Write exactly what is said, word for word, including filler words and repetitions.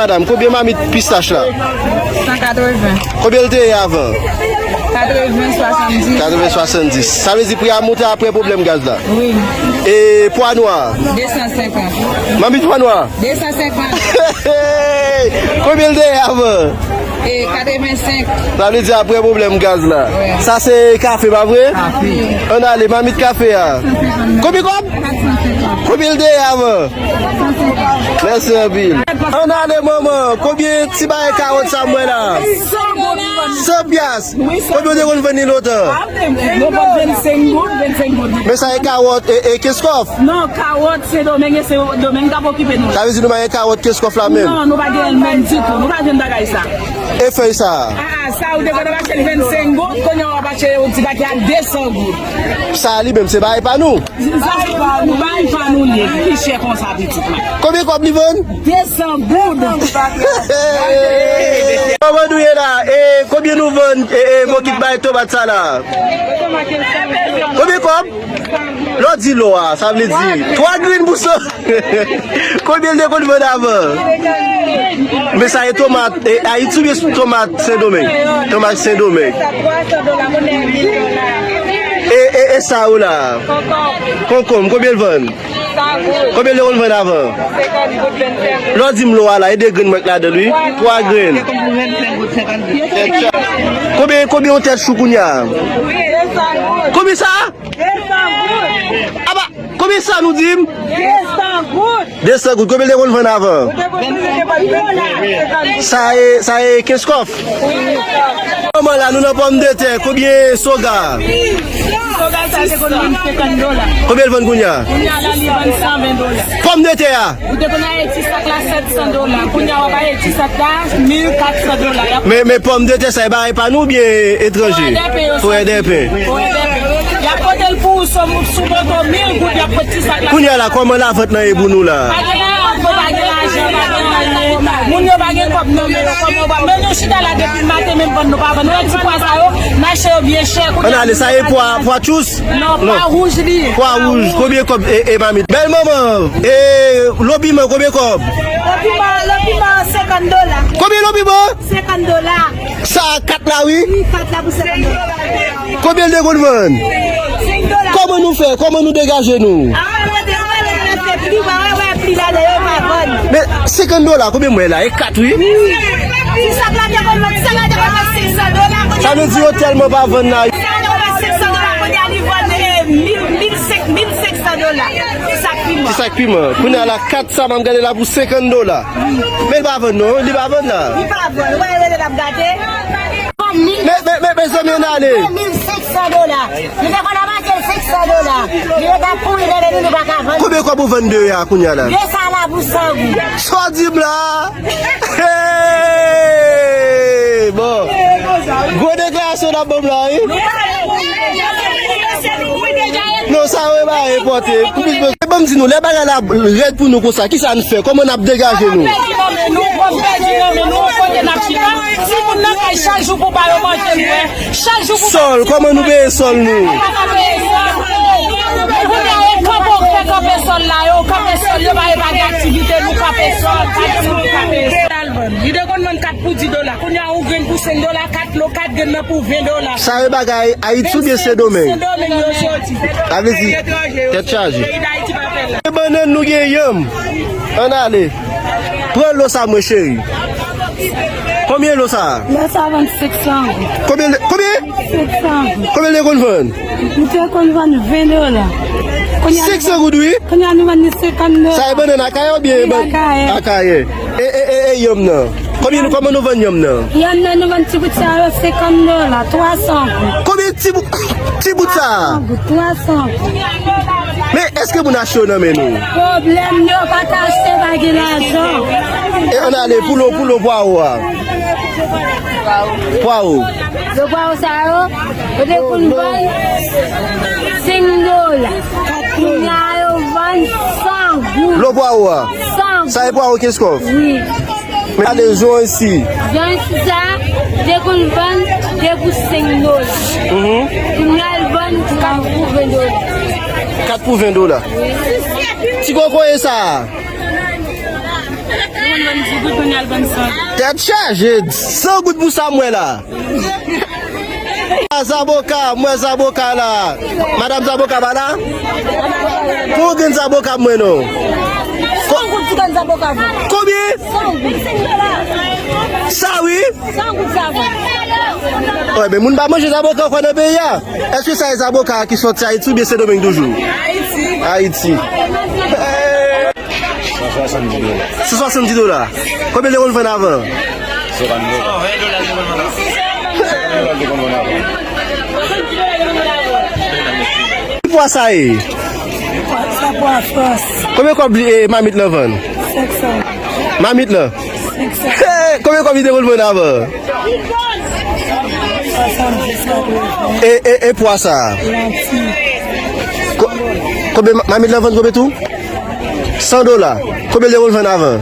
Madanm, konbyen mamit pistach la? San katreven. Konbyen l te ye avan? Katreven, swasanndis. Katreven, swasanndis. Sa vle di pri a monte apre pwoblèm gaz la? Wi. E pwa nwa? De san senkant. Mamit pwa nwa? De san senkant. Konbyen l te ye avan? E katreven senk. Sa vle di apre pwoblèm gaz la. Wi. Sa se kafe, pa vre? Kafe. Ann ale, mamit kafe a. Konbyen kòb? Konbyen l te ye avan? Mèsi anpil. Ann ale, manman. Konbyen ti bagay kawòt sa m wè la? San pyas. Konbyen w te konn vann li lontan? Nou vann vennsenk goud, vennsenk goud. Men sa e kawòt e, e Kenskòf? Non, kawòt Sendomeng, e Sendomeng k ap okipe nou. Sa vle di nou pa gen kawòt Kenskòf la menm? Non, nou pa gen l menm ditou. Nou pa jwenn bagay sa. E fèy sa? Ah, sa ou te konn ap achte l vennsenk goud, kounye a w ap achte yon ti pakèt a de san goud. Sa li menm se bagay pa nou? Sa se pa nou, bagay pa nou li ye. Ki chè konsa, pitit mwen? Konbyen kòb li vann? De san goud. Kòman nou ye la? E konbyen nou vann, e, e, bokit bay tomat sa la? Konbyen kòb? Lè w di lò a, sa vle di twa grenn pou san. Konbyen l te konn vann avan? Men sa e tomat, e, Ayiti oubyen tomat Sendomeng? Tomat Sendomeng. E, e, e sa yo la? Konkonm, konbyen l vann? Konbyen l te konn vann avan? Lè w di m lò a la, e de grenn mwen k ladan l, wi. Twa grenn. Konbyen, konbyen yon tèt chou kounye a? Konbyen sa? Aba, konbyen sa nou di m? De san goud. De san goud. Konbyen l te konn vann avan? Sa e, sa e Kenskòf. Manman la, nou nan pòmdetè. Konbyen soga? Soga sa te konn vann senkant dola. Konbyen l vann kounye a? Kounye a la, li vann san ven dola. Pòmdetè a? Ou te konn achte ti sak la sèt san dola. Kounye a, w ap achte ti sak la mil kat san dola. Y ap Men, men pòmdetè sa, e bagay pa nou oubyen etranje? Fo R D P yo. Fo R D P. Fo R D P. Y ap pote l pou ou sou, sou moto, mil goud, y ap pote ti sak la. Kounye a la, kòman lavant lan ye pou nou la? Pa gen lajan, pa gen lajan, pa gen lajan. Moun yo pa gen kòb nan men yo, kòman yo va? Men nou chita la depi maten, menm vann nou pa vann. Nou wè ti pwa sa yo, n achte yo byen chè. Ann ale, sa e pwa, pwa tchous? Non, pwa wouj li. Pwa wouj, konbyen kòb, e, e, mamit? Bèl manman, e, lo piman, konbyen kòb? Lo piman, lo piman, senkant dola. Konbyen lo piman? Senkant dola. Sa kat la, wi? Wi, kat la pou senkant dola. Konbyen l te konn vann? Senk dola. Kòman nou fè? Kòman nou degaje nou? Ah, nou rete, nou rete nan fè pli, wè, wè, pli la, yo pa vann. Men, senkant dola, konbyen mwen la? E kat, wi. Ti sak la te konn vann, ti sak la te konn vann senk san dola. Sa vle di yo tèlman pa vann la. Ti sak la te konn vann senk san dola, kounye a li vann, eh, mil, mil senk, mil senk san dola. Ti sak piman. Ti sak piman. Kounye a la, kat sa, m ap gade la pou senkant dola. Men li pa vann non, li pa vann la. Li pa vann, ou pa wè l ap gate. Men, men, men, mezanmi, ann ale. Mil senk san dola. Nou te konn ap achte l senk san dola. Li ret ap pouri nan men nou, nou pa ka vann. Konbyen kòb ou vann de a kounye a la? De sa la pou san goud. Sa w di m la? Hey! Bon. Gwo deklarasyon n ap ban m la, wi. Non, sa yo e pa enpòte. Pou plis bon. Ban m di nou, lè bagay la rèd pou nou konsa, kisa n fè? Kòman n ap degaje nou? Pèdi nan men nou, pèdi nan men nou, kote n ap chita. Timoun nan kay chak jou pou ba yo manje, nou wè. Chak jou pou Sòl, kòman nou peye sòl nou? Kounye a, e kanpe, ou fè kanpe sòl la, yo kanpe sòl, yo pa, yo pa gen aktivite, nou kanpe sòl, pa gen moun ki kanpe sòl. Li te konn vann kat pou dis dola, kounye a, yon grenn pou senk dola, kat lo, kat grenn nan pou ven dola. Sa yo bagay Ayiti oubyen Sendomeng? Sendomeng yo soti. Sa vle di, tèt chaje. Peyi Dayiti pa fè la. Gen bannann, nou gen yanm. Ann ale. Pran lo sa mwen, cheri. Konbyen lo sa? Lo sa vann senk san goud. Konbyen, konbyen? Senk san goud. Konbyen li te konn vann? Li te konn vann ven dola. Kounye a senk san goud, wi. Kounye a nou vann li senkant dola. Sa e bannann Akayè oubyen Wi, ban-, Akayè. Akayè. E, e, e, e, yanm nan? Konbyen nou, kòman nou vann yanm nan? Yanm nan nou vann ti bout sa yo senkant dola, twa san goud. Konbyen ti bout, ti bout sa? Twa san goud, twa san goud. Men èske moun achte yo nan men nou? Pwoblèm yo pa ka achte, pa gen lajan. E ann ale pou lo, pou lo pwawo a. Pwawo. Lo pwawo sa yo, yo te konn vann senk dola. Kounye a yo vann san goud. Lo pwawo a. San goud. Sa e pwawo Kenskòf? Wi. Men gade zòn isi. Zòn isi sa, te konn vann de pou senk dola. Mhm. Kounye a l vann kat pou ven dola. Kat pou ven dola. Ti kokoye sa. Tèt chaje, san goud pou sa m wè la. Ah, Zaboka, m wè Zaboka la. Madanm Zaboka pa la? Pou grenn Zaboka m wè non. San goud ti grenn Zaboka vre. Konbyen? San goud. Sa wi? San goud sa vre. Wè, men moun pa manje Zaboka ankò nan peyi a. Èske sa e Zaboka ki sòti Ayiti oubyen Sendomeng toujou? Ayiti. Ayiti. San swasanndis dola. San swasanndis dola. Konbyen te konn vann avan? Senkant dola. Ki pwa sa ye? Sa pwa Frans. Konbyen kòb li, e, mamit lan vann? Senk san. Mamit lan? Senk san. Konbyen kòb li te konn vann avan? Swasanndis, katreven. E, e, e pwa sa? Lanti. Ko-, konbyen ma-, mamit lan vann konbyen tou? San dola. Konbyen l te konn vann avan?